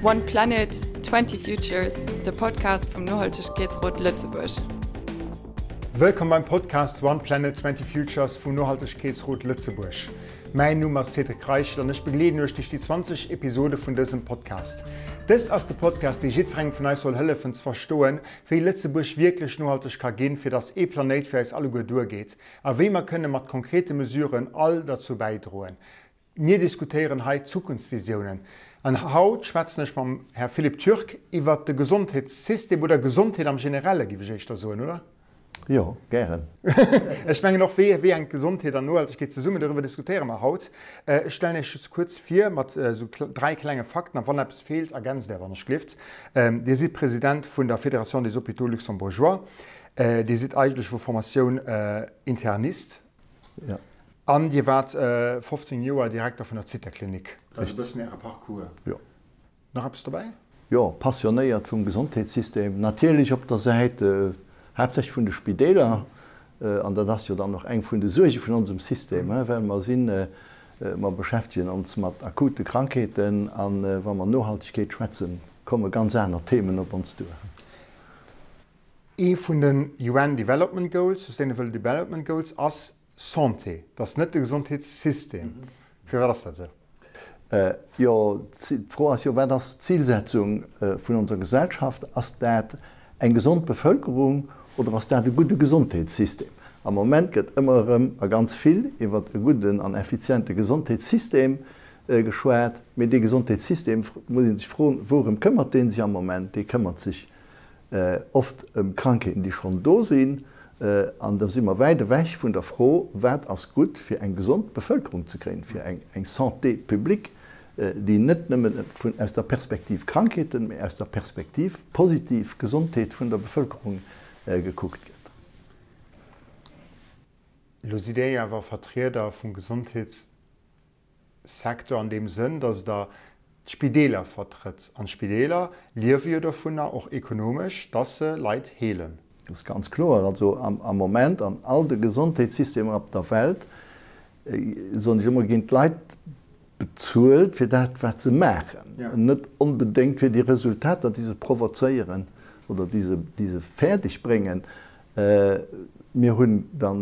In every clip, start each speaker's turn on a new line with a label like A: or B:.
A: One Planet, 20 Futures, de Podcast vum Nohaltegkeetsrot Lëtzebuerg.
B: Wëllkomm beim Podcast One Planet, 20 Futures vum Nohaltegkeetsrot Lëtzebuerg. Mäin Numm ass Cédric Reichel an ech begleeden iech duerch déi 20 Episode vun dësem Podcast. Dëst ass de Podcast, dee jiddwerengem vun eis soll hëllefen ze verstoen, wéi Lëtzebuerg wierklech nohalteg ka ginn, fir dass ee Planéit fir eis alleguer duergeet a wéi mer kënne mat konkrete Mesuren all derzou bäidroen. Mir diskutéieren hei Zukunftsvisiounen. An haut schwätzen ech mam Här Philippe Turk iwwert de Gesondheetssystem oder Gesondheet am Generelle, géif ech éischter soen, oder?
C: Jo, gären.
B: Ech mengen och, wéi wéi hänkt Gesondheet an Nohaltegkeet zesummen, doriwwer diskutéiere mer haut. Ech stellen Iech just kuerz vir mat esou dräi klenge Fakten, a wann eppes feelt, ergänzt Är, wann ech gleeft. Dir sidd President vun der Fédération des Hôpitaux luxembourgeois. Dir sidd eigentlech vu Formatioun Internist.
C: Ja.
B: An Dir waart 15 Joer Direkter vun der Zitha-Klinik. Dat ass e bëssen Äre Parcours.
C: Jo.
B: Nach eppes dobäi?
C: Jo, passionéiert vum Gesondheetssystem, natierlech op der Säit haaptsächlech vun de Spideeler. An dat ass jo dann och eng vun de Suerge vun onsem System, well mer sinn, mer beschäftegen ons mat akute Krankheeten a wa mer Nohaltegkeet schwätzen, komme ganz aner Themen op ons duer.
B: Ee vun den UN Development Goals, Sustainable Development Goals, ass Santé. Dat ass net de Gesondheetssystem. Firwat ass dat esou?
C: Jo, d'Fro ass jo, wat ass d'Zilsetzung vun onser Gesellschaft? Ass dat eng gesond Bevëlkerung oder ass dat e gudde Gesondheetssystem? Am Moment gëtt ëmmer erëm a ganz vill iwwer e gudden an effiziente Gesondheetssystem geschwat. Mee dee Gesondheetssystem, muss ee sech froen, wourëm këmmert dee sech am Moment? Dee këmmert sech oft ëm Krankheeten, déi schonn do sinn, an da si mer wäit ewech vun der Fro, wat ass gutt fir eng gesond Bevëlkerung ze kréien, fir eng Santé publique, déi net nëmmen vun aus der Perspektiv Krankheeten, mee aus der Perspektiv positiv Gesondheet vun der Bevëlkerung gekuckt gëtt.
B: Elo sidd Dir jo awer Vertrieder vum Gesondheets. Secteur an deem Sënn, datt Der d'Spideeler vertrëtt. An d'Spideeler liewe jo dovunner, och ekonomesch, datt se Leit heelen.
C: Dat ass ganz kloer. Also am Moment an all de Gesondheetssystemer op der Welt, soen ech ëmmer, ginn d'Leit bezuelt fir dat, wat se maachen, net onbedéngt fir déi Resultater, déi se provozéieren oder déi se fäerdeg bréngen. Mir hunn da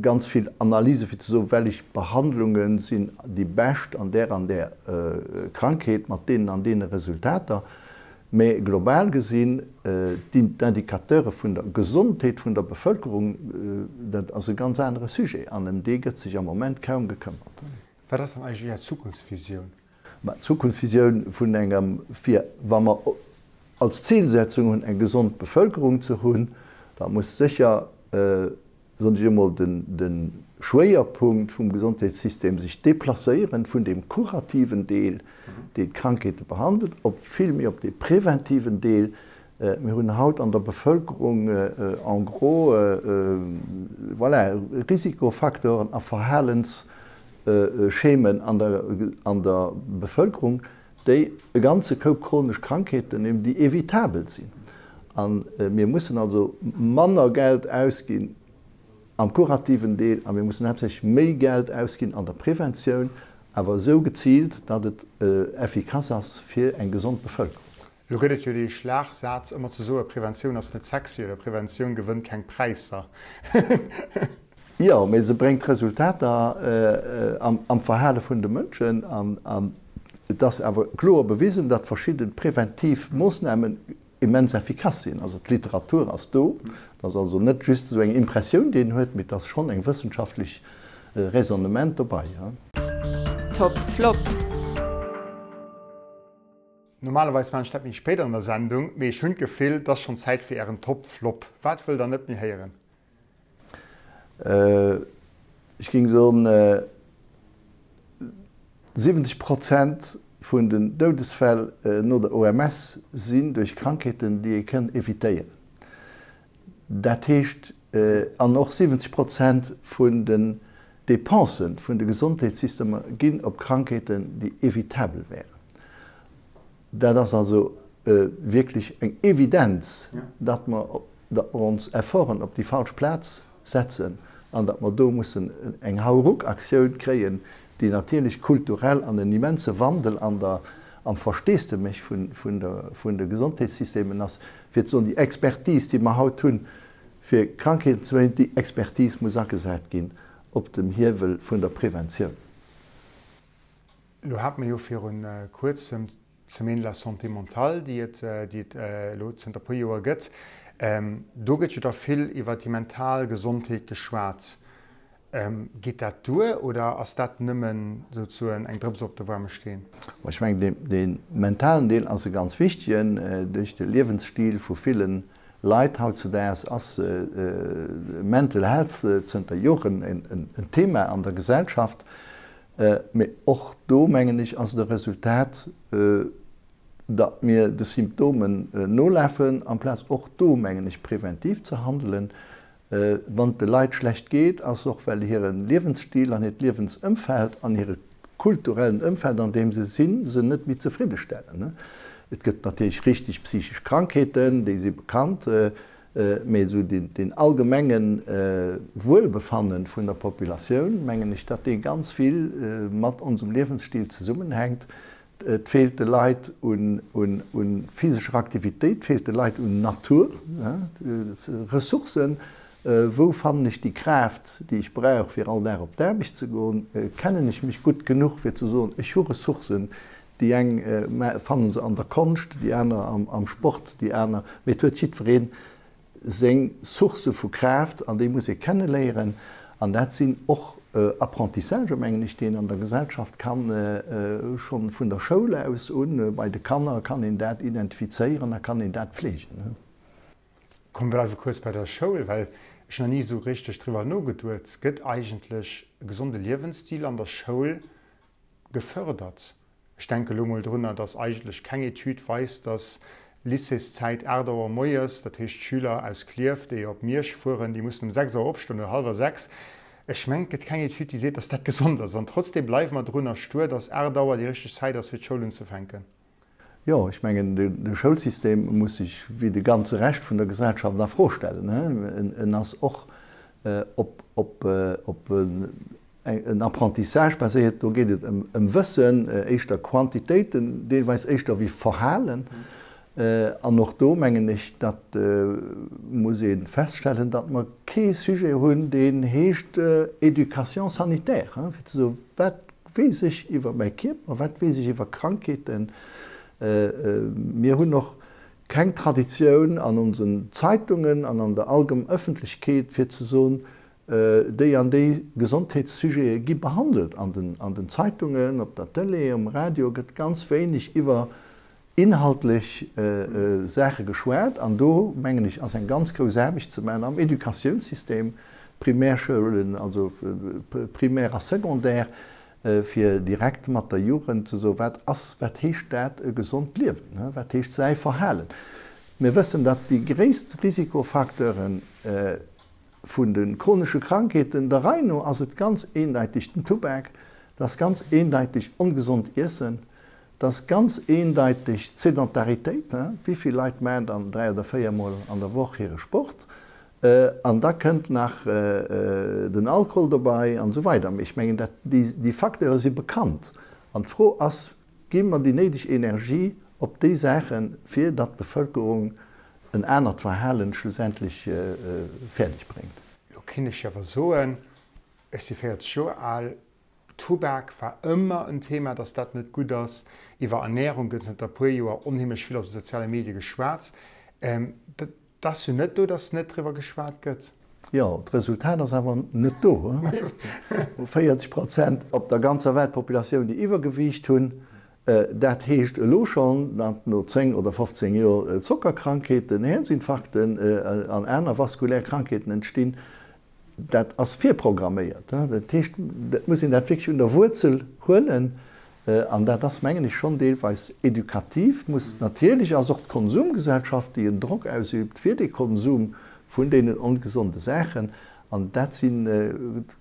C: ganz vill Analyse fir ze soen, wellech Behandlunge sinn déi bescht an där an där Krankheet mat deenen an deene Resultater. Mä global gesinn, d'Indicateure vun der Gesondheet vun der Bevëlkerung, dat ass e ganz anere Sujet an ëm dee gëtt sech am Moment kaum gekëmmert.
B: Wat ass dann eigentlech Är Zukunftsvisioun?
C: Mä d'Zukunftsvisioun vun engem, fir wa mer als Zilsetzung hunn, eng gesond Bevëlkerung ze hunn, da muss sécher, soen ech emol, de Schwéierpunkt vum Gesondheetssystem sech deplacéieren vun deem kurativen Deel, deen d'Krankheete behandelt, op vill méi op dee preventiven Deel. Mir hunn haut an der Bevëlkerung en gros, voilà, Risikofacteuren a Verhalens, Schemen an der Bevëlkerung, déi e ganze Koup chronesch Krankheeten hunn, déi evitabel sinn. A mir mussen also manner Geld ausginn am kurativen Deel a mir mussen haaptsächlech méi Geld ausginn an der Preventioun, awer esou geziilt, datt et effikass ass fir eng gesond Bevëlkerung.
B: Elo gëtt et jo dee Schlagsaz ëmmer ze soe, Preventioun ass net sexy oder Preventioun gewënnt keng Präisser.
C: Jo, mee se bréngt Resultater am Verhale vun de Mënschen. An et ass awer kloer bewisen, datt verschidde preventiv Moossnamen immens effikass sinn. Also d'Literatur ass do. Et ass also net just esou eng Impressioun, déi een huet, mee et ass schonn eng wëssenschaftlech Raisonnement dobei.
A: Top Flop.
B: Normalerweis maachen ech dat méi spéit an der Sendung, mee ech hunn d'Gefill, et ass schonn Zäit fir Ären Top Flop. Wat wëllt Der net méi héieren?
C: Ech géing soen, 70 Prozent vun den Doudesfäll no der OMS sinn duerch Krankheeten, déi ee kënn evitéieren. Dat heescht, an och 70 Prozent vun den Dépensen vun de Gesondheetssystemer ginn op Krankheeten, déi evitabel wären. Dat ass also wierklech eng Evidenz, datt mer, datt mer ons Efforten op déi falsch Plaz setzen an datt mer do mussen eng Hauruck-Aktioun kréien, déi natierlech kulturell an en immense Wandel an der. Am Versteesdemech vun de Gesondheetssystemen ass, fir ze soen, déi Expertise, déi mer haut hunn, fir Krankheeten ze verhindern, déi Expertise muss agesat ginn op dem Hiewel vun der Preventioun.
B: Elo hate mer jo viru Kuerzem d'Semaine de la santé mentale, déi et elo zënter e puer Joer gëtt. Do gëtt jo da vill iwwer déi mental Gesondheet geschwat. Geet dat duer oder ass dat nëmmen souzesoen eng Drëps op de waarme Steen?
C: Ech mengen, dee mentalen Deel ass e ganz wichtegen. Duerch de Liewensstil vu ville Leit hautzedaags ass Mental Health zënter Joren en Thema an der Gesellschaft. Mee och do, mengen ech, ass et e Resultat, datt mir de Symptomen nolafen, amplaz och do, mengen ech, preventiv ze handelen. Wann et de Leit schlecht geet, ass och well hire Liewensstil an hiert Liewensëmfeld an hire kulturellen Ëmfeld an deem se sinn, se net méi zefridde stellen. Et gëtt natierlech richteg psychesch Krankheeten, déi si bekannt, mee esou deen allgemenge Wuelbefanne vun der Populatioun, mengen ech, datt dee ganz vill mat onsem Liewensstil zesummenhänkt. Et feelt de Leit un physescher Aktivitéit, et feelt de Leit un Natur, Ressourcen. Wou fannen ech déi Kraaft, déi ech brauch, fir all Dag op d'Aarbecht ze goen? Kennen ech mech gutt genuch, fir ze soen, ech hu Ressourcen? Déi eng fannen se an der Konscht, déi aner am Sport, déi aner, mee et huet jiddweree seng Sourcë vu Kraaft an déi muss ee kenneléieren. An dat sinn och Apprentissagen, mengen ech, déi een an der Gesellschaft kann schonn vun der Schoul aus un, bei de Kanner kann een dat identifizéieren a kann een dat pflegen.
B: Komm, bleiwe kuerz bei der Schoul, well ech nach ni esou richteg driwwer nogeduet. Gëtt eigentlech e gesonde Liewensstil an der Schoul gefördert? Ech denke elo mol drunner, dass eigentlech keng Etüd weist, dass Lycéeszäit 8 Auer moies, dat heescht d'Schüler aus Klierf, déi op Miersch fueren, déi mussen um 6 Auer opstoen oder hallwer 6. Ech mengen, et gëtt keng Etüd, déi seet, dass dat gesond ass. An trotzdeem bleiwe mer drunner stuer, dass 8 Auer déi richteg Zäit ass, fir d'Schoul unzefänken.
C: Jo, ech mengen, de Schoulsystem muss sech wéi de ganze Rescht vun der Gesellschaft a Fro stellen. En ass och op en Apprentissage baséiert, do geet et ëm Wëssen, éischter Quantitéiten, deelweis éischter wéi Verhalen. An och do mengen ech, datt muss ee feststellen, datt mer kee Sujet hunn, deen heescht Éducation sanitaire, fir ze soen, wat weess ech iwwer mäi Kierper, wat weess ech iwwer Krankheeten. Mir hunn och keng Traditioun an onsen Zeitungen an an der allgem Ëffentlechkeet, fir ze soen, Déi an déi Gesondheetssujete gi behandelt an den Zeitungen, op der Tëlee, um Radio gëtt ganz wéineg iwwer inhaltlech Saache geschwat. An do, mengen ech, ass eng ganz grouss Aarbecht ze maachen am Educatiounssystem, Primärschoulen, also Primaire a Secondaire, fir direkt mat der Jugend ze soen, wat ass, wat heescht dat e gesond Liewen, wat heescht säi Verhalen. Mir wëssen, datt déi gréisst Risikofacteuren, Vun de chronesche Krankheeten, der Rei no ass et ganz eendeiteg den Tubak, et ass ganz eendeiteg ongesond Iessen, et ass ganz eendeiteg d'Sedentaritéit, wéi vill Leit maachen dann 3 oder 4 mol an der Woch hire Sport, an da kënnt nach den Alkohol dobei an esou weider. Mee ech mengen, dat, déi Facteure si bekannt an d'Fro ass, Gi mer déi néideg Energie op déi Saachen, fir datt d'Bevölkerung en anert Verhalen schlussendlech fäerdeg bréngt?
B: Lo kinnt ech awer soen, ech si 40 Joer al, Tubak war ëmmer en Thema, datt dat net gutt ass. Iwwer Ernährung gëtt zënter e puer Joer onheemlech vill op de soziale Medie geschwat. Dat ass jo net do, datt net driwwer geschwat gëtt.
C: Jo, d'Resultat ass awer net do. 40 Prozent op der ganzer Weltpopulatioun, déi Iwwergewiicht hunn. Dat heescht elo schonn, datt no 10 oder 15 Joer Zockerkrankheeten, Häerzinfarkten an aner vaskulär Krankheeten entstinn. Dat ass virprogramméiert. Dat heescht, et muss een dat wierklech un der Wuerzel huelen. An dat ass, mengen ech, schonn deelweis edukativ. Muss natierlech ass och d'Konsumgesellschaft, déi en Drock ausüübt fir dee Konsum vun deenen ongesonde Saachen. An dat sinn,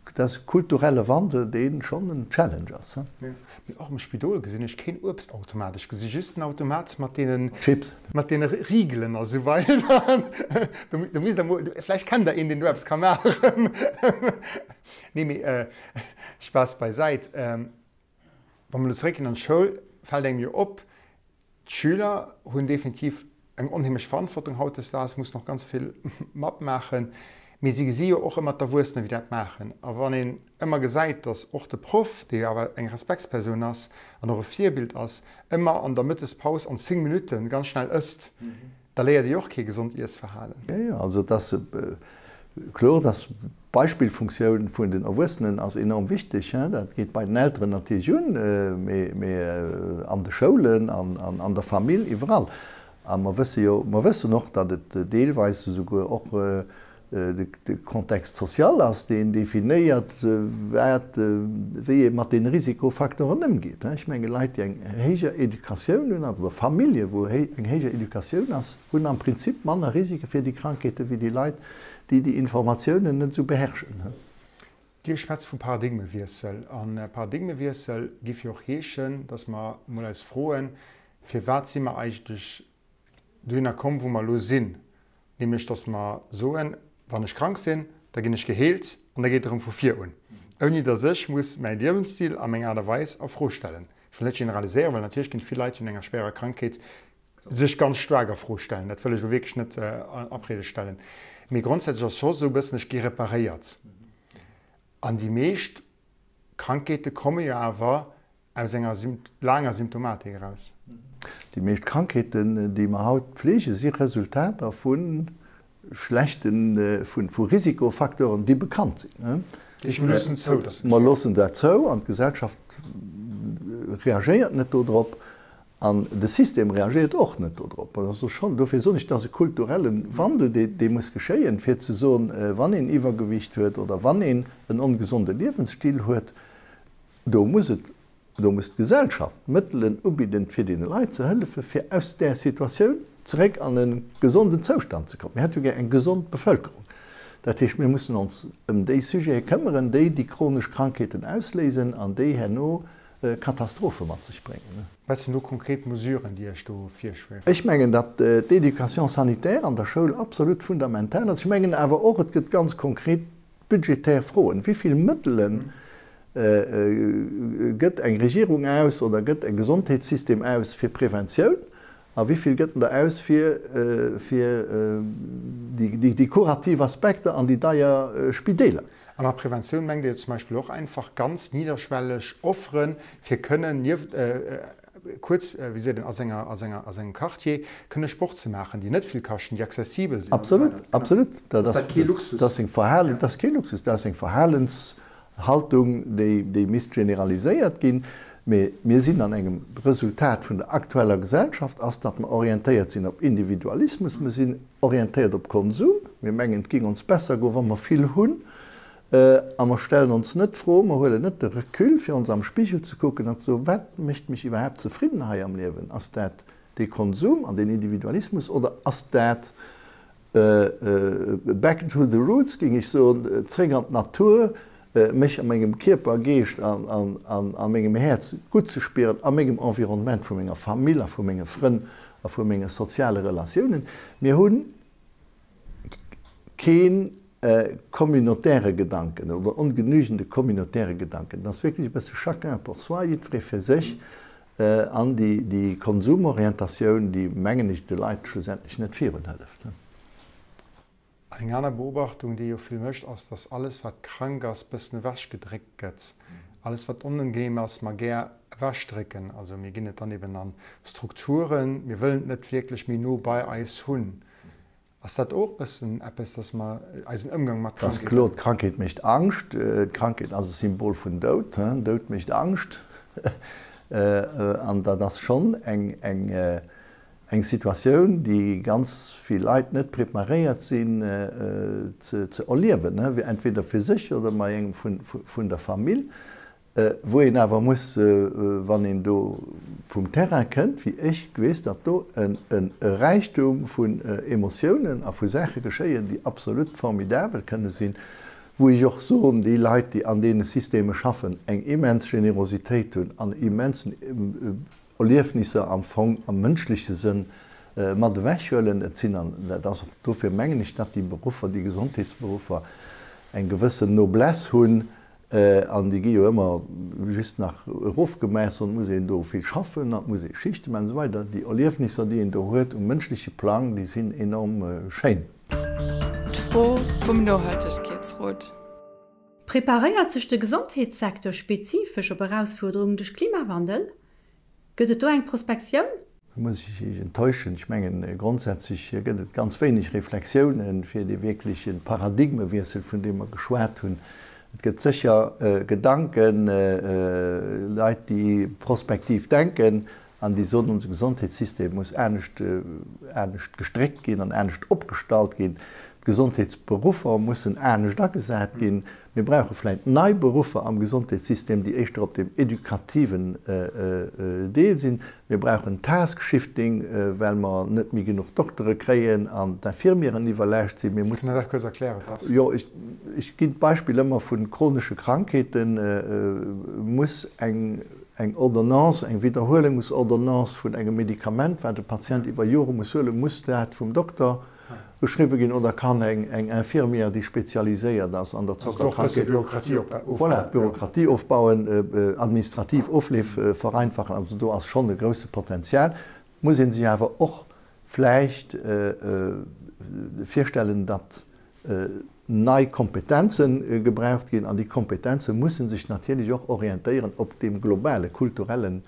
C: dat ass e kulturelle Wandel, dee schonn en Challenge ass.
B: Mee och am Spidol gesinn ech keen Uebstautomat. Ech gesi just den Automat mat deenen, Chips. Mat deene Rigelen a sou weider. Do misst Der mol, vläicht kennt Der een, deen do eppes ka maachen. Nee, mee Spaass beisäit. Wa mer elo zeréckginn an d'Schoul, fält engem jo op, D'Schüler hunn definitiv eng onheemlech Verantwortung hautdesdaags, mussen och ganz vill matmaachen, mee si gesi jo och ëmmer d'Erwuessenen, wéi dat maachen. A wann een ëmmer gesäit, datt och de Proff, dee jo awer eng Respektspersoun ass an och e Virbild ass, ëmmer an der Mëttespaus an 10 Minutte ganz schnell ësst, da léiert ee jo och kee gesond Iessverhalen.
C: Jo, jo, also et ass kloer, datt d'Beispillfunktioun vun den Erwuessenen ass enorm wichteg. Dat geet bei den Elteren natierlech un, mee an de Schoulen, an an der Famill, iwwerall. A mer wësse jo, mer wëssen och, datt et deelweis esouguer och de Contexte social ass, deen definéiert, wat, wéi ee mat deene Risikofacteuren ëmgeet. Ech menge Leit, déi eng héijer Educatioun hunn, oder Famillje wou eng héijer Educatioun ass, hunn am Prinzip manner Risike fir déi Krankheete wéi déi Leit, déi déi Informatiounen net esou beherrschen.
B: Dir schwätzt vu Paradigmewiessel. A Paradigmewiessel géif jo och heeschen, datt mer emol eis froen, Firwat si mer eigentlech dohinner komm, wou mer elo sinn, nämlech datt mer soen, wann ech krank sinn, da ginn ech geheelt an da geet et erëm vu vir un, ouni datt ech muss mäi Liewensstil a meng Aart a Weis a Fro stellen. Ech wëll net generaliséieren, well natierlech ginn et vill Leit, déi un enger schwéierer Krankheet sech ganz staark a Fro stellen. Dat wëll ech elo wierklech net a Abrede stellen. Mee grondsätzlech ass scho esou e bëssen, ech gi reparéiert. An déi meescht Krankheete komme jo awer aus enger laanger Symptomatik eraus.
C: Déi meescht Krankheeten, déi mer haut pflegen, si Resultater vu schlechten, vu Risikofacteuren, déi bekannt sinn.
B: Heescht, mir loossen zou, dass se
C: Mer loossen dat zou an d'Gesellschaft reagéiert net dodrop an de System reagéiert och net dodrop. An dat ass schonn, dofir soen ech, dat ass e kulturelle Wandel, dee muss geschéien, fir ze soen, wann een Iwwergewicht huet oder wann een en ongesonde Liewensstil huet, Do muss et, do muss d'Gesellschaft Mëttelen ubidden, fir deene Leit ze hëllefen, fir aus där Situatioun zeréck an e gesonden Zoustand ze kommen. Mir hätte jo gär eng gesond Bevëlkerung. Dat heescht, mir mussen ons ëm déi Sujete këmmeren, déi déi chronesch Krankheeten ausléisen an déi herno Katastrophe mat sech bréngen.
B: Wat sinn do konkret Mesuren, déi Iech do virschwiewen?
C: Ech mengen, datt d'Éducation sanitaire an der Schoul absolut fundamental ass. Ech mengen awer och, et gëtt ganz konkret Budgetär Froen, Wéi vill Mëttele gëtt eng Regierung aus oder gëtt e Gesondheetssystem aus fir Preventioun a wéi vill gëtt en der aus fir déi kurativ Aspekter an déi deier Spideeler?
B: A mat Preventioun mengt Dir zum Beispill och einfach ganz nidderschwelleg Offere fir kënnen nieft kuerz, wéi seet een, a senger, a senger, a sengem Quartier kënne Sport ze maachen, déi net vill kaschten, déi accessibel sinn an esou
C: weider. Absolut, absolut. Dat ass kee Luxus. Dat ass eng Verhalen, dat ass kee Luxus, dat ass eng Verhalenshaltung, déi, déi misst generaliséiert ginn. Mee mir sinn an engem Resultat vun der aktueller Gesellschaft ass, datt mer orientéiert sinn op Individualismus, mer sinn orientéiert op Konsum, mir mengen, et géing ons besser goen, wa mer vill hunn. A mer stellen ons net d'Fro, mer huelen net de Recul, fir ons am Spigel ze kucken an ze soen, Wat mécht mech iwwerhaapt zefridden hei am Liewen? Ass dat dee Konsum an deen Individualismus oder ass dat back to the roots, géing ech soen, zréck an d'Natur, mech a mengem Kierper, Geescht an a mengem Häerz gutt ze spieren, a mengem Environnement vu menger Famill a vu menge Frënn a vu menge soziale Relatiounen? Mir hunn kee communautaire Gedanken oder ongenügende communautaire Gedanken. Et ass wierklech e bësse chacun pour soi, jiddweree fir sech. An déi Konsumorientatioun, déi, mengen ech, de Leit schlussendlech net virunhëlleft.
B: Eng aner Beobachtung, déi ee jo vill mécht, ass, dass alles, wat krank ass, bëssen ewechgedréckt gëtt. Alles, wat onangenehm ass, mer gär ewechdrécken. Also mir ginn et dann eben a Strukturen, mir wëllen et net wierklech méi no bei eis hunn. Ass dat och e bëssen eppes, dass mer eisen Ëmgang mat
C: Krankheeten. Ass kloer, d'Krankheet mécht Angscht. D'Krankheet ass e Symbol vun Doud. Doud mécht Angscht. An dat ass schonn eng Situatioun, déi ganz vill Leit net preparéiert sinn ze erliewen, entweder fir sech oder bei engem vun der Famill. Wou een awer muss, wann een do vum Terrain kënnt, wéi ech, weess, datt do e Räichtum vun Emotiounen a vu Saache geschéien, déi absolut formidabel kënne sinn, wou ech och soen, déi Leit, déi an deene Systeme schaffen, eng immens Generositéit hunn an immensen Erliefnisser am Fong am mënschleche Sënn mat ewech huelen. Et sinn, an dat ass och dofir mengen ech, datt déi Beruffer, déi Gesondheetsberuffer eng gewëssen Noblesse hunn. An déi gi jo ëmmer just nach erofgemaach, sondern et muss een do vill schaffen an et muss ee Schichte maachen an esou weider. Déi Erliefnisser, déi een do huet um mënschleche Plang, déi sinn enorm schéin.
A: D'Fro vum Nohaltegkeetsrot.
D: Preparéiert sech de Gesondheetssecteur spezifesch op Erausfuerderungen duerch Klimawandel? Gëtt et do eng Prospektioun?
C: Do muss ech Iech enttäuschen. Ech mengen, grondsätzlech gëtt et ganz wéineg Reflexiounen fir dee wierkleche Paradigmewiessel, vun deem mer geschwat hunn. Et gëtt sécher Gedanken, Leit, déi prospektiv denken an déi soen, onse Gesondheetssystem muss anescht, anescht gestréckt ginn an anescht opgestallt ginn. D'Gesondheetsberuffer mussen anescht agesat ginn. Mir brauche vläicht nei Beruffer am Gesondheetssystem, déi éischter op deem edukativen Deel sinn. Mir brauchen Task-Shifting, well mer net méi genuch Doktere kréien an d'Infirmieren iwwerlaascht sinn. Mir
B: Kënnt Der dat kuerz erklären,
C: was? Jo, ech ginn d'Beispill ëmmer vu chronesche Krankheeten. Muss eng Ordonnance, eng Widderhuelungsordonnance vun engem Medikament, wat e Patient iwwer Jore muss huelen, muss dat vum Dokter Geschriwwe ginn oder kann eng Infirmière, déi spezialiséiert ass an der Zockerkrankheet, voilà, Bürokratie ofbauen, administrativ Ofleef vereinfachen. Also do ass schonn e grousse Potenzial. Et muss ee sech awer och vläicht virstellen, datt nei Kompetenze gebraucht ginn an déi Kompetenze musse sech natierlech och orientéieren op deem globale kulturellen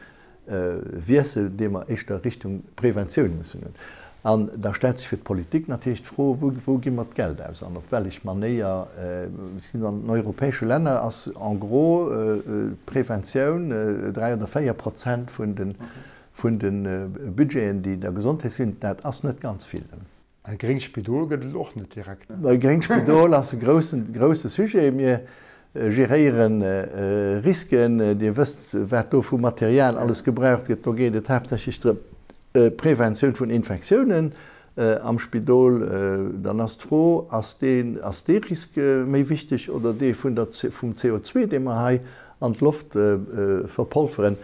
C: Wiessel, dee mer éischter Richtung Preventioun mussen hunn. An da stellt sech fir d'Politik natierlech d'Fro, Wou gi mer d'Geld aus an op wellech Manéier? An den europäesche Länner ass en gros d'Preventioun 3 oder 4 Prozent vun de Budgeten, déi der Gesondheet ginn. Dat ass net ganz vill.
B: E gréngt Spidol gëtt et och net direkt.
C: E gréngt Spidol ass e grousse Sujet. Mir geréiere Risken. Dir wësst, wat do vu Material alles gebraucht gëtt. Do geet et haaptsächlech drëm, Preventioun vun Infektiounen am Spidol. Dann ass d'Fro, Ass dee Risk méi wichteg oder dee vum CO2, dee mer hei an d'Loft verpolferen?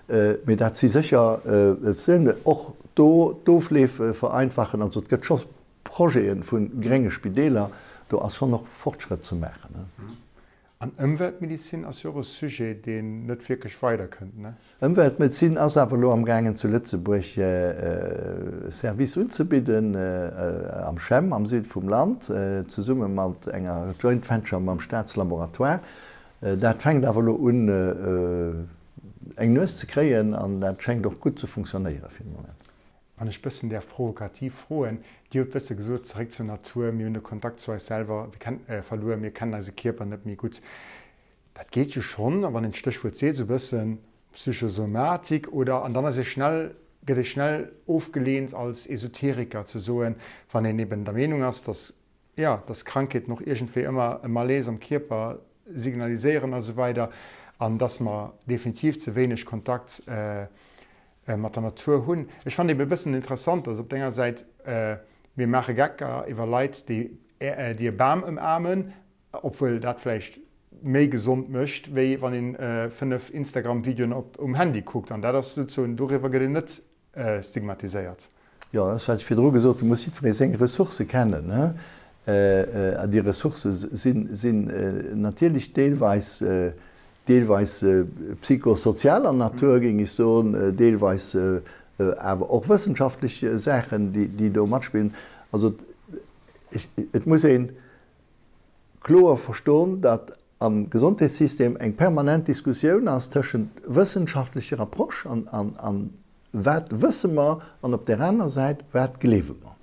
C: Mee dat si sécher Optiounen. Och do d'Ofleef vereinfachen. Also et gëtt scho Projete vu grénge Spideeler. Do ass schonn och Fortschrëtt ze maachen.
B: An Ëmweltmedizin ass jo och e Sujet, deen net wierklech weiderkënnt, ne?
C: Ëmweltmedezin ass awer elo amgaangen zu Lëtzebuerg e Service unzebidden, am CHEM am Süde vum Land, zesumme mat enger Joint Venture mam Staatslaboratoire. Dat fänkt awer elo un eng Nues ze kréien an dat schéngt och gutt ze funktionéiere fir de Moment.
B: Wann ech bëssen däerf provokativ froen, Dir hutt bësse gesot, zeréck zur Natur, mir hunn de Kontakt zu eis selwer verluer, mir kennen eise Kierper net méi gutt. Dat geet jo schonn, a wann een d'Stéchwuert seet, esou bëssen Psychosomatik oder, an dann ass ee schnell, gëtt ee schnell ofgeleent als Esoteriker ze soen, wann een eben der Meenung ass, datt jo, dass Krankheeten och iergendwéi ëmmer e Malaise am Kierper signaliséieren a sou weider an dass mer definitiv ze wéineg Kontakt mat der Natur hunn. Ech fannen eben e bëssen interessant, dass op der enger Säit mir maache Gecker iwwer Leit, déi déi e Bam ëmaarmen, obwuel dat vläicht méi gesond mécht, wéi wann een 5 Instagram-Videoen op um Handy kuckt an dat ass souzesoen, doriwwer gëtt een net stigmatiséiert.
C: Jo, dat ass, wat ech virdru gesot hunn, muss jiddweree seng Ressourcë kennen. An déi Ressourcë sinn natierlech deelweis, deelweis psychosozialer Natur, géing ech soen, deelweis awer och wëssenschaftlech Saachen, déi do matspillen. Also et muss ee kloer verstoen, datt am Gesondheetssystem eng permanent Diskussioun ass tëschent wëssenschaftlecher Approche an wat wësse mer an op där aner Säit wat gleewe mer.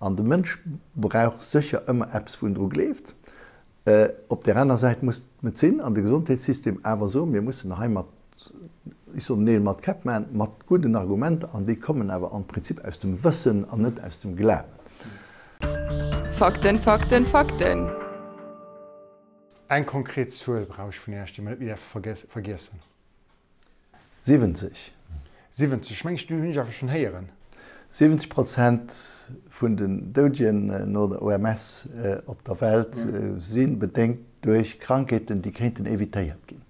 C: An de Mënsch brauch sécher ëmmer eppes wou en dru gleeft. Op där aner Säit muss d'Medezin an de Gesondheetssystem awer soen, mir mussen hei mat, ech soen Neel mat Käpp maachen, mat gudden Argumenter an déi kommen awer am Prinzip aus dem Wëssen an net aus dem Glawen.
A: Fakten, Fakten, Fakten!
B: Eng konkret Zuel brauch ech vun Iech, déi mer net méi däerfe vergiessen.
C: 70.
B: 70, ech mengen, déi hunn ech awer schonn héieren.
C: 70 Prozent vun den Doudegen no der OMS op der Welt si bedéngt duerch Krankheeten, déi kéinten evitéiert ginn.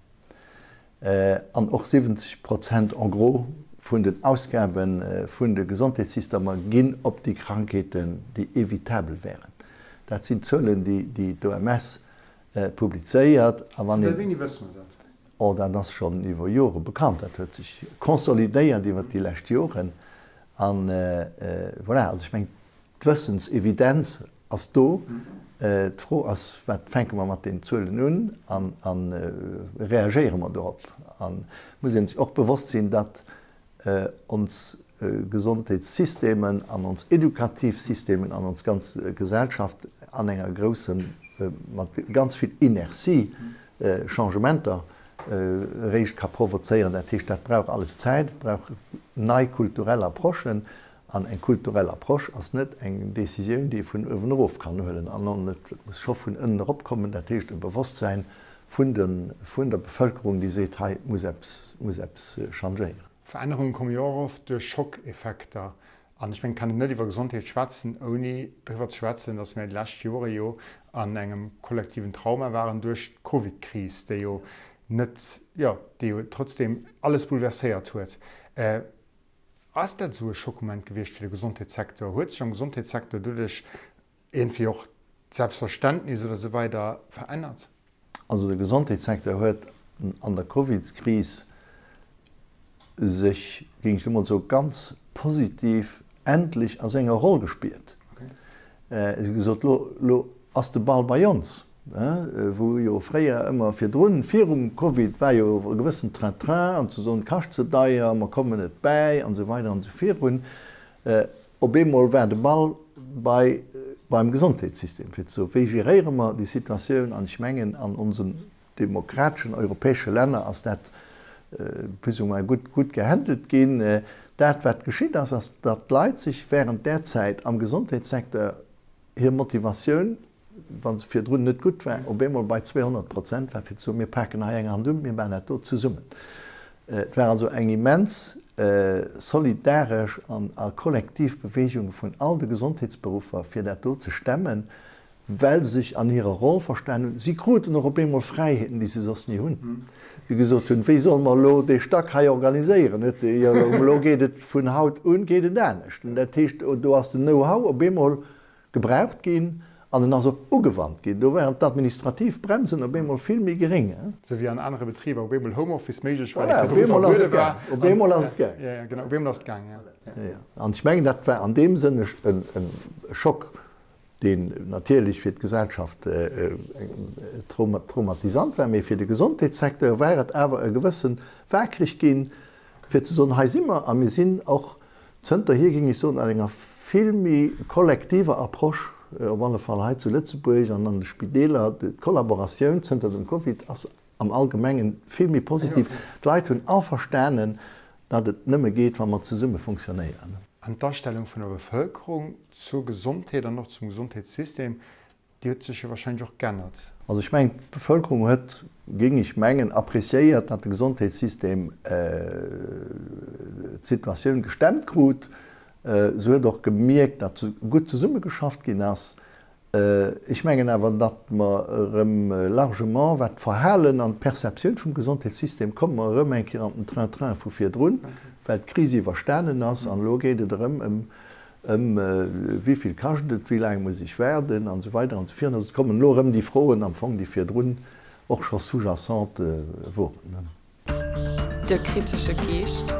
C: An och 70 Prozent en gros vun den Ausgabe vun de Gesondheetssystemer ginn op déi Krankheeten, déi evitabel wären. Dat sinn Zuelen, déi d'OMS. Publizéiert.
B: A wann Zënter wéini wësse mer dat?
C: Oh, dat ass schonn iwwer Jore bekannt. Dat huet sech consolidéiert iwwer déi lescht Joren. An voilà, also ech mengen, d'Wëssensevidenz ass do. D'Fro ass, wat fänke mer mat deenen Zuelen un a reagéiere mer dorop? An et muss ee sech och bewosst sinn, datt ons Gesondheetssystemen an ons edukativ Systemen an ons ganz Gesellschaft an enger groussen, mat ganz vill Inertie Changementer eréischt ka provozéieren. Dat heescht, dat brauch alles Zäit, et brauch nei kulturell Approchen. An eng kulturell Approche ass net eng Décisioun, déi ee vun uewen erof kann huelen, an et muss scho vun ënnen erop kommen, dat heescht e Bewosstsäin vun der Bevëlkerung, déi seet, hei muss eppes, muss eppes changéieren.
B: Verännerunge komme jo och oft duerch Schockeffekter. An ech mengen, et kann een net iwwer Gesondheet schwätzen, ouni driwwer ze schwätzen, datt mir déi lescht Jore jo an engem kollektiven Trauma waren duerch d'Covidkris, déi jo net, jo, déi jo trotzdeem alles bouleverséiert huet. Ass dat esou e Schockmoment gewiescht fir de Gesondheetssecteur? Huet sech am Gesondheetssecteur doduerch iergendwéi och d'Selbstverständnis oder esou weider verännert?
C: Also de Gesondheetssecteur huet an der Covidskris sech, géing ech elo mol soen, ganz positiv endlech a senger Roll gespiert. Si hu gesot, lo, lo ass de Ball bei ons. Wou jo fréier ëmmer virdrun, virum Covid, war jo e gewëssen Train-train an ze soen, kascht ze deier, mer kommen net bäi an esou weider an esou virun. Op eemol war de Ball bei beim Gesondheetssystem, fir ze soen, wéi geréiere mer déi Situatioun? An ech mengen, an onsen demokrateschen europäesche Länner ass dat plus ou moins gutt, gutt gehandelt ginn. Dat, wat geschitt ass, ass, datt d'Leit sech während där Zäit am Gesondheetssecteur hir Motivatioun, wa se virdrun net gutt war, op eemol bei 200 Prozent war, fir ze soen, mir paken hei eng Hand un, mir maachen dat do zesummen. Et war also eng immens solidaresch an a kollektiv Bewegung vun all de Gesondheetsberuffer, fir dat do ze stemmen, well se sech an hirer Roll verstan hunn. Si kruten och op eemol Fräiheeten, déi se soss ni hunn. Déi gesot hunn, wéi solle mer elo dee Stack hei organiséieren? Elo geet et vun haut un geet et anescht. Dat heescht, do ass den Know-how op eemol Gebraucht ginn an en ass och ugewannt ginn. Do waren d'administrativ Bremsen op eemol vill méi geréng.
B: Sou wéi an anere Betriber op eemol Homeoffice méiglech
C: war, dee virdru verbuede war. Op eemol ass et gaang.
B: Jo, jo, genau, op eemol ass et gaang, jo.
C: Jo, an ech mengen, dat war an deem Sënn e Schock, deen natierlech fir d'Gesellschaft traumatisant war, mee fir de Gesondheetssecteur war et awer e gewësse waakreg ginn, fir ze soen, hei si mer a mir sinn och Zënterhier géing ech soen, an enger vill méi kollektiver Approche, op alle Fall hei zu Lëtzebuerg an an de Spideeler. D'Kollaboratioun zënter dem Covid ass am Allgemengen vill méi positiv. D'Leit hunn all verstanen, datt et nëmme geet, wa mer zesumme fonctionnéieren.
B: An d'Astellung vun der Bevëlkerung zur Gesondheet an och zum Gesondheetssystem, Déi huet sech jo wahrscheinlech och g'ännert.
C: Also ech mengen, d'Bevölkerung huet, géing ech mengen, appréciéiert, datt de Gesondheetssystem d'Situatioun gestemmt krut. Se huet och gemierkt, datt gutt zesummegeschafft ginn ass. Ech mengen awer, datt mer erëm largement, wat d'Verhalen an d'Perceptioun vum Gesondheetssystem, komme mer erëm eng Kéier an den Train-train vu virdrun, well d'Kris iwwerstanen ass an elo geet et erëm ëm Ëm wéi vill kascht et, wéi laang muss ech waarden an esou weider an esou virun. Also et kommen elo erëm déi Froen am Fong, déi virdrun och scho sous-jacente woren.
A: De kritesche Geescht.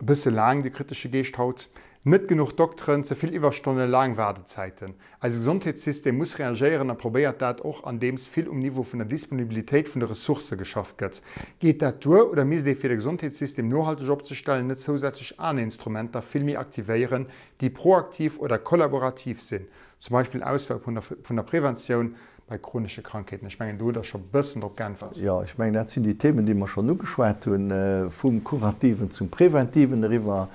B: E bësse laang, de kritesche Geescht haut. Net genuch Dokteren, ze vill Iwwerstonnen, laang Waardezäiten. Eise Gesondheetssystem muss reagéieren a probéiert dat och, andeems vill um Niveau vun der Disponibilitéit vun de Ressourcë geschafft gëtt. Geet dat duer oder misst ee fir de Gesondheetssystem nohalteg opzestellen net zousätzlech aner Instrumenter vill méi aktivéieren, déi proaktiv oder kollaborativ sinn, zum Beispill Ausbau vun der Preventioun bei chronesche Krankheeten? Ech mengen, do hutt Der scho bëssen drop geäntwert.
C: Jo, ech mengen, dat sinn déi Themen, déi mer schonn ugeschwat hunn, vum Kurativen zum Preventiven eriwwer.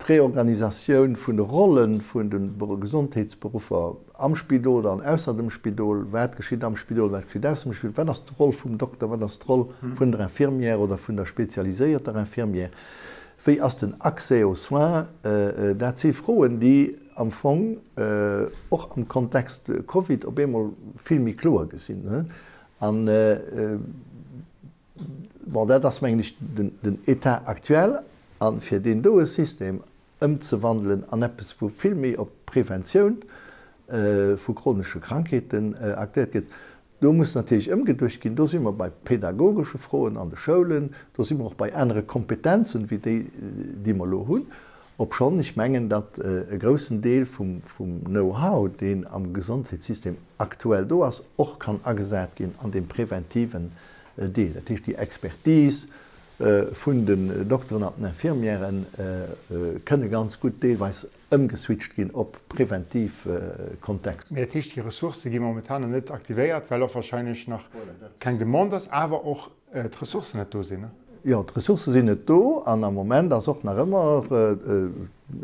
C: D'Reorganisatioun vun de Rolle vun de Gesondheetsberuffer am Spidol an ausser dem Spidol, wat geschitt am Spidol, wat geschitt ausser dem Spidol, wat ass d'Roll vum Dokter, wat ass d'Roll vun der Infirmière oder vun der spezialiséierter Infirmière, wéi ass den Accès aux soins, dat si Froen, déi am Fong och am Kontext Covid op eemol vill méi kloer gi sinn. An Bon, dat ass, mengen ech, den État actuel. A fir deen doe System ëmzewandelen an eppes, wou vill méi op Preventioun. vu chronesche Krankheeten aktéiert gëtt. Do muss natierlech ëmgeduecht ginn. Do si mer bei pedagogesche Froen an de Schoulen, do si mer och bei anere Kompetenzen, wéi déi, déi mer elo hunn. Obschonn ech mengen, datt e groussen Deel vum Know-how, deen am Gesondheetssystem aktuell do ass, och kann agesat ginn an deem preventiven Deel. Dat heescht, déi Expertise vun den Dokteren an den Infirmièren kënne ganz gutt deelweis ëmgeswitcht ginn op preventiv Kontext.
B: Mee dat heescht, déi Ressourcë gi momentan nach net aktivéiert, well och wahrscheinlech nach keng Demande ass, awer och d'Ressourcen net do sinn, ne?
C: Jo, d'Ressourcë sinn net do an am Moment ass och nach ëmmer,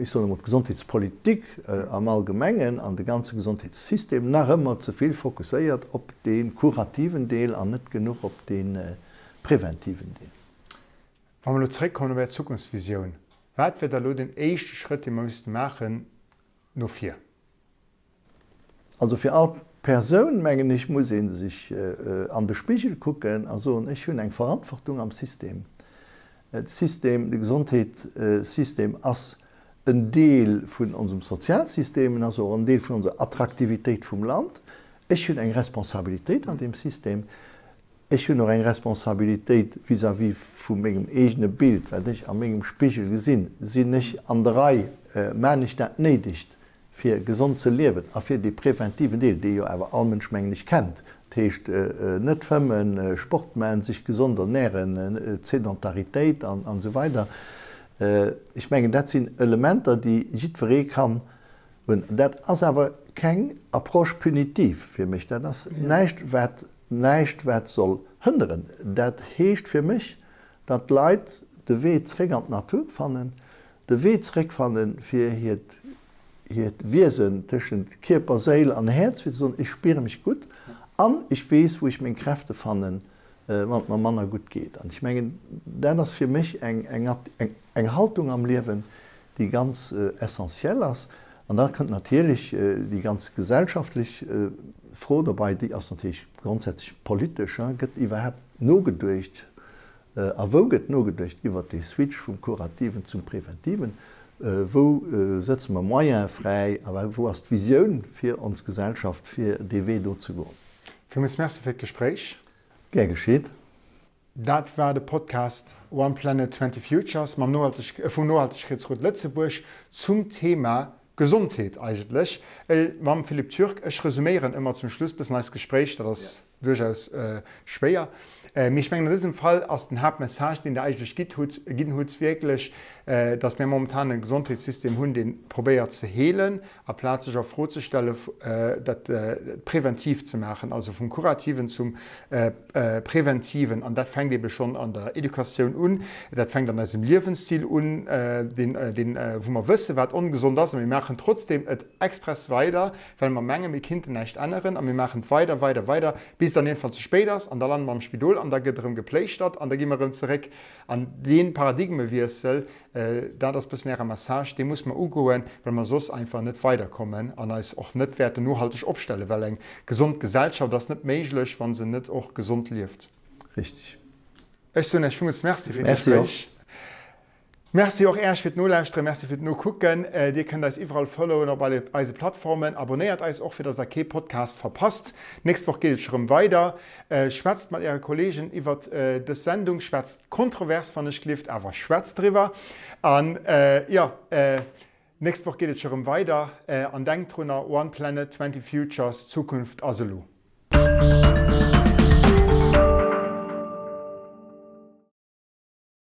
C: ech soen emol, d'Gesondheetspolitik am Allgemengen an de ganze Gesondheetssystem nach ëmmer ze vill fokusséiert op dee kurativen Deel an net genuch op dee preventiven Deel.
B: Wa mer elo zeréckkommen op Är Zukunftsvisioun, wat wär da elo den éischte Schrëtt, dee mer misste maachen no vir?
C: Also fir all Persoun, mengen ech, muss ee sech an de Spigel kucken a soen, ech hunn eng Verantwortung am System. De System, de Gesondheetssystem ass en Deel vun onsem Sozialsystem, en ass och en Deel vun onser Attraktivitéit vum Land. Ech hunn eng Responsabilitéit an deem System. Ech hunn och eng Responsabilitéit vis-à-vis vu mengem eegene Bild, wat ech a mengem Spigel gesinn. Sinn ech an der Rei? Maan ech dat Néidegt, fir gesond ze liewen a fir dee preventiven Deel, dee jo awer all Mënsch, mengen ech, kennt, dat heescht net fëmmen, Sport maachen, sech gesond ernähren, d'Sedentaritéit an esou weider. Ech mengen, dat sinn Elementer, déi jiddweree kann hunn. Dat ass awer keng Approche punitive fir mech. Dat ass näischt, wat, näischt, wat soll hënneren. Dat heescht fir mech, datt d'Leit de Wee zréck an d'Natur fannen, de Wee zréckfanne fir hiert, hiert Wiesen tëschent Kierper, Séil an Häerz, fir ze soen, ech spiere mech gutt an ech weess, wou ech meng Kräfte fannen, wann et mer manner gutt geet. An ech mengen, dat ass fir mech eng, eng, eng Haltung am Liewen, déi ganz essentiell ass. An da kënnt natierlech déi ganz gesellschaftlech Fro dobei, déi ass natierlech grondsätzlech politesch, Gëtt iwwerhaapt nogeduecht a wou gëtt nogeduecht iwwert dee Switch vum Kurativen zum Preventiven? Wou sëtze mer Moyene fräi a wou ass d'Visioun fir ons Gesellschaft, fir dee Wee do ze goen?
B: Villmools Merci fir d'Gespréich.
C: Gär geschitt.
B: Dat war de Podcast One Planet 20 Futures mam vum Nohaltegkeetsrot Lëtzebuerg zum Thema Gesondheet eigentlech, mam Philippe Türk. Ech resuméieren ëmmer zum Schluss bëssen eist Gespréich, dat ass duerchaus schwéier, mee ech mengen an dësem Fall ass den Haaptmessage, deen Der eigentlech gitt hutt, ginn hutt, wierklech, datt mir momentan e Gesondheetssystem hunn, dee probéiert ze heelen, aplaz sech a Fro ze stellen, dat präventiv ze maachen, also vum Kurativen zum Preventiven. An dat fänkt eebe schonn an der Educatioun un, dat fänkt an eisem Liewensstil un, deen, deen, wou mer wëssen, wat ongesond ass, a mir maachen trotzdeem et express weider, well mer mengen, mir kinnten näischt änneren, a mir maachen et weider, weider, weider, bis et dann iergendwann ze spéit ass, an da lande mer am Spidol an da gëtt erëm gepléischtert an da gi mer erëm zeréck. An dee Paradigmewiessel, Dat ass bëssen Äre Message, dee muss mer ugoen, well mer soss einfach net weiderkommen an eis och net wäerten nohalteg opstellen, well eng gesond Gesellschaft ass net méiglech, wa se net och gesond lieft.
C: Richtig.
B: Ech soen Iech villmools Merci fir
C: Merci och.
B: d'Gespréich. Merci och Äech fir d'Nolauschteren, Merci fir d'Nokucken. Dir kënnt eis iwwerall followen op alle eise Plattformen. Abonnéiert eis och, fir dass Der kee Podcast verpasst. D'nächst Woch geet et scho rëm weider. Schwätzt mat Äre Kollegen iwwert dës Sendung, schwätzt kontrovers wann ech glift, awer schwätzt driwwer. An jo, nächst Woch geet et scho rëm weider. An denkt drunner, One Planet, 20 Futures, d'Zukunft ass elo.